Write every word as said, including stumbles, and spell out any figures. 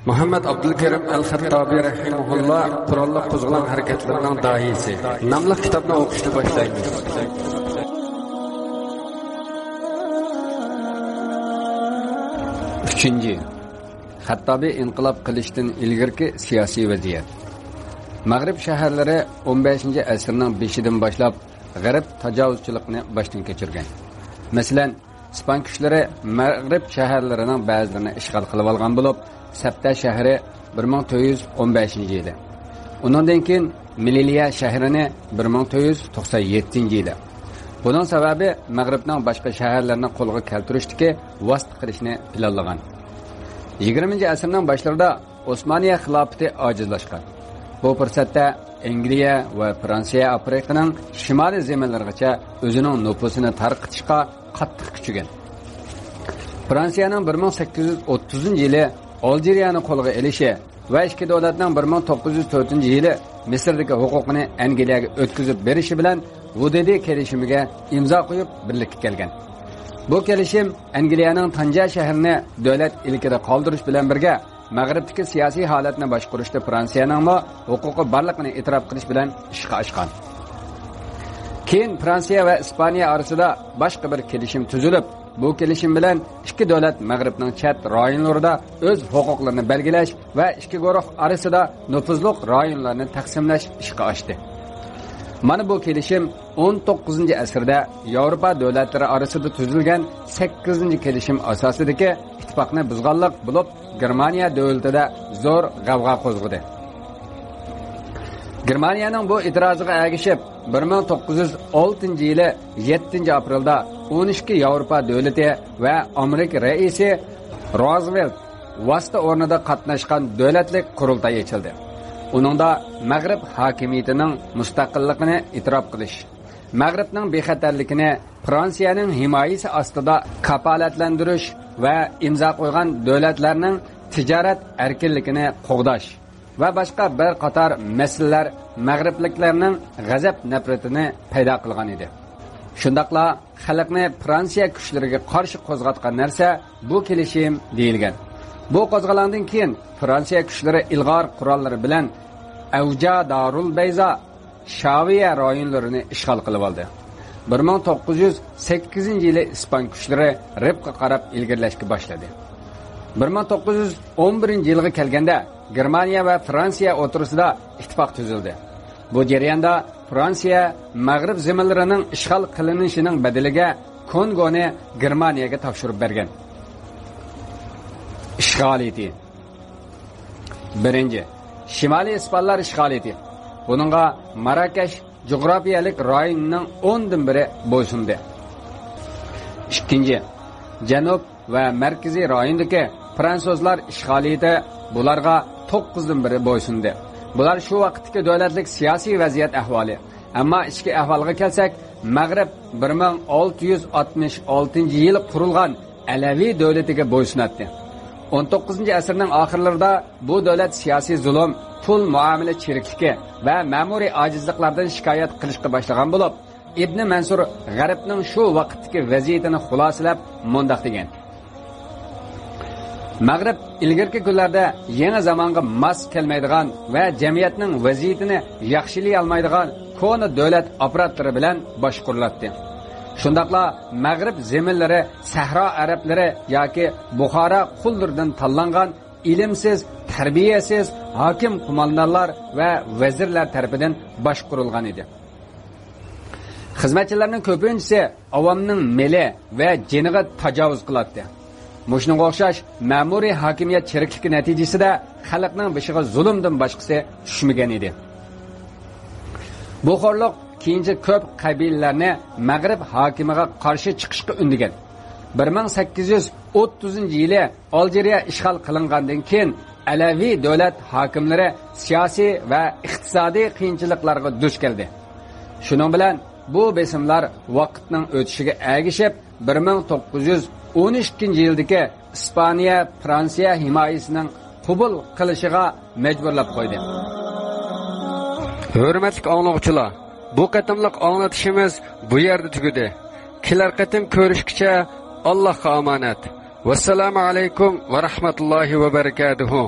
مۇھەممەد ئابدۇلكېرىم ئەل خەتتابى رەھىمەھۇللا قوراللىق قوزغىلاڭ ھەرىكەتلىرىنىڭ داھىيسى ناملىق كىتابنى ئوقۇشنى باشلايمىز. ئۈچىنچى، خەتتابى ئىنقىلاب قىلىشتىن ئىلگىرىكى سىياسىي ۋەزىيەت. مەغرىب شەھەرلىرى ئون بەشىنچى ئەسىرنىڭ بېشىدىن باشلاپ غەرب تاجاۋۇزچىلىقىنى باشتىن كەچۈرگەن. مەسىلەن، ئىسپان كۈچلىرى مەغرىب شەھەرلىرىنىڭ بەزىلىرىنى ئىشغال قىلىۋالغان بولۇپ، سەپتە شەھىرى بىر مىڭ تۆت يۈز ئون بەشىنچى يىلى، ئۇنىڭدىن كېيىن مېلىلىيە شەھىرىنى بىر مىڭ تۆت يۈز توقسان يەتتىنچى يىلى. بۇنىڭ سەۋەبى مەغرىبنىڭ باشقا شەھەرلىرىنى قولغا كەلتۈرۈشتىكى ۋاسىتە قىلىشنى پىلانلىغان. يىگىرمىنچى ئەسىرنىڭ باشلىرىدا ئوسمانىيە خىلاپىتى ئاجىزلاشقان. بۇ پۇرسەتتە ئەنگلىيە ۋە فرانسىيە ئافرىقىنىڭ شىمالىي زېمىنلىرىغىچە ئۆزىنىڭ نوپۇسىنى تارقىتىشقا قاتتىق كۈچىگەن. فرانسىيەنىڭ بىر مىڭ سەككىز يۈز ئوتتۇزىنچى يىلى ئالجىرىيەنى قولغا ئېلىشى ۋە ئىككى دۆلەتنىڭ بىر مىڭ توققۇز يۈز تۆتىنچى يىلى مىسىردىكى ھوقۇقىنى ئەنگلىيەگە ئۆتكۈزۈپ بېرىشى بىلەن ۋۇدېدى كېلىشىمىگە ئىمزا قويۇپ بىرلىككە كەلگەن. بۇ كېلىشىم ئەنگلىيەنىڭ تانجيا شەھىرىنى دۆلەت ئىلكىدە قالدۇرۇش بىلەن بىرگە، مەغرىبتىكى سىياسىي ھالەتنى باشقۇرۇشتا فرانسىيەنىڭمۇ ھوقۇقى بارلىقىنى ئېتىراپ قىلىش بىلەن ئىشقا ئاشقان. كېيىن فرانسىيە ۋە ئىسپانىيە ئارىسىدا باشقا بىر كېلىشىم تۈزۈلۈپ، بۇ كېلىشىم بىلەن ئىككى دۆلەت مەغرىبنىڭ چەت رايونلىرىدا ئۆز ھوقۇقلىرىنى بەلگىلەش ۋە ئىككى گۇرۇھ ئارىسىدا نوپۇزلۇق رايونلارنى تەقسىملەش ئىشقا ئاشتى. مانا بۇ كېلىشىم ئون توققۇزىنچى ئەسىردە ياۋروپا دۆلەتلىرى ئارىسىدا تۈزۈلگەن سەككىزىنچى كېلىشىم ئاساسىدىكى ئىتتىپاقنى بۇزغانلىق بولۇپ، گېرمانىيە دۆلىتىدە زور غەۋغا قوزغىدى. گېرمانىيەنىڭ بۇ ئېتىرازىغا ئەگىشىپ، بىر مىڭ توققۇز يۈز ئالتىنچى يىلى يەتتىنچى ئاپرېلدا ئون ئىككى ياۋروپا دۆلىتى ۋە ئامېرىكا رەئىسى روزۋېلت ۋاسىتە ئورنىدا قاتناشقان دۆلەتلىك قۇرۇلتاي ئېچىلدى. ئۇنىڭدا مەغرىب ھاكىمىيىتىنىڭ مۇستەقىللىقىنى ئېتىراپ قىلىش، مەغرىبنىڭ بىخەتەرلىكىنى، فرانسىيەنىڭ ھىمايىسى ئاستىدا كاپالەتلەندۈرۈش ۋە ئىمزا قويغان دۆلەتلەرنىڭ تىجارەت ئەركىنلىكىنى قوغداش ۋە باشقا بىر قاتار مەسىلىلەر مەغرىبلىكلەرنىڭ غەزەپ-نەپرىتىنى پەيدا قىلغان ئىدى. شۇنداقلا خەلقنى فرانسىيە كۈچلىرىگە قارشى قوزغاتقان نەرسە بۇ كېلىشىم دېيىلگەن. بۇ قوزغىلاڭدىن كېيىن فرانسىيە كۈچلىرى ئىلغار قوراللىرى بىلەن ئەۋجا دارۇل بەيزا، شاۋىيە رايونلىرىنى ئىشغال قىلىۋالدى. بىر مىڭ توققۇز يۈز سەككىزىنچى يىلى ئىسپان كۈچلىرى غەربقە قاراپ ئىلگىرىلەشكە باشلىدى. بىر مىڭ توققۇز يۈز ئون بىرىنچى يىلغا كەلگەندە، گېرمانىيە ۋە فرانسىيە ئوتتۇرىسىدا ئىتتىپاق تۈزۈلدى. بۇ جەرياندا فرانسىيە مەغرىب زېمىنلىرىنىڭ ئىشغال قىلىنىشىنىڭ بەدىلىگە كونگونى گېرمانىيەگە تاپشۇرۇپ بەرگەن. ئىشغالىيىتى. بىرىنچى، شىمالىي ئىسپانلار ئىشغالىيىتى. بۇنىڭغا ماراكەش جۇغراپىيەلىك رايونىنىڭ ئوندىن بىرى بويسۇندى. ئىككىنچى، جەنۇب ۋە مەركىزىي رايوندىكى فرانسۇزلار ئىشغالىيىتى، بۇلارغا توققۇزدىن بىرى بويسۇندى. بۇلار شۇ ۋاقىتتىكى دۆلەتلىك سىياسىي ۋەزىيەت ئەھۋالى. ئەمما ئىچكى ئەھۋالغا كەلسەك، مەغرىب بىر مىڭ ئالتە يۈز ئاتمىش ئالتىنچى يىلى قۇرۇلغان ئەلەۋى دۆلىتىگە بويسۇناتتى. ئون توققۇزىنچى ئەسىرنىڭ ئاخىرلىرىدا بۇ دۆلەت سىياسىي زۇلۇم، پۇل مۇئامىلە چىرىكلىكى ۋە مەمۇرىي ئاجىزلىقلاردىن شىكايەت قىلىشقا باشلىغان بولۇپ، ئىبنى مەنسۇر غەربنىڭ شۇ ۋاقىتتىكى ۋەزىيىتىنى خۇلاسىلەپ مۇنداق دېگەن: مەغرىب ئىلگىرىكى كۈنلەردە يېڭى زامانغا ماس كەلمەيدىغان ۋە جەمئىيەتنىڭ ۋەزىيىتىنى ياخشىلىيالمايدىغان كونا دۆلەت ئاپپاراتلىرى بىلەن باشقۇرۇلاتتى. شۇنداقلا مەغرىب زېمىنلىرى سەھرا ئەرەبلىرى ياكى بۇخارا قۇللىرىدىن تاللانغان ئىلىمسىز، تەربىيەسىز ھاكىم قوماندانلار ۋە ۋەزىرلەر تەرىپىدىن باشقۇرۇلغان ئىدى. خىزمەتچىلەرنىڭ كۆپىنچىسى ئاۋامنىڭ مېلى ۋە جېنىغا تاجاۋۇز قىلاتتى. مۇشۇنىڭغا ئوخشاش مەمۇرىي ھاكىمىيەت چىرىكلىكى نەتىجىسىدە خەلقنىڭ بېشىغا زۇلۇمدىن باشقىسى چۈشمىگەن ئىدى. بۇ خورلۇق كېيىنچە كۆپ قەبىلىلەرنى مەغرىب ھاكىمىغا قارشى چىقىشقا ئۈندىگەن. بىر مىڭ سەككىز يۈز ئوتتۇزىنچى يىلى ئالجىرىيە ئىشغال قىلىنغاندىن كېيىن، ئەلەۋى دۆلەت ھاكىملىرى سىياسىي ۋە ئىقتىسادىي قىيىنچىلىقلارغا دۇچ كەلدى. شۇنىڭ بىلەن بۇ بېسىملار ۋاقىتنىڭ ئۆتۈشىگە ئەگىشىپ، بىر مىڭ توققۇز يۈز ئون ئىككىنچى يىلدىكى ئىسپانىيە، فرانسىيە ھىمايىسىنىڭ قوبۇل قىلىشىغا مەجبۇرلاپ قويدى. ھۆرمەتلىك ئاڭلىغۇچىلار، بۇ قېتىملىق ئاڭلىتىشىمىز بۇ يەردە تۈگىدى. كېلەر قېتىم كۆرۈشكىچە ئاللاھقا ئامانەت. ۋەسسالامۇ ئەلەيكۇم ۋە رەھمەتۇللاھى ۋە بەرىكاتۇھۇ.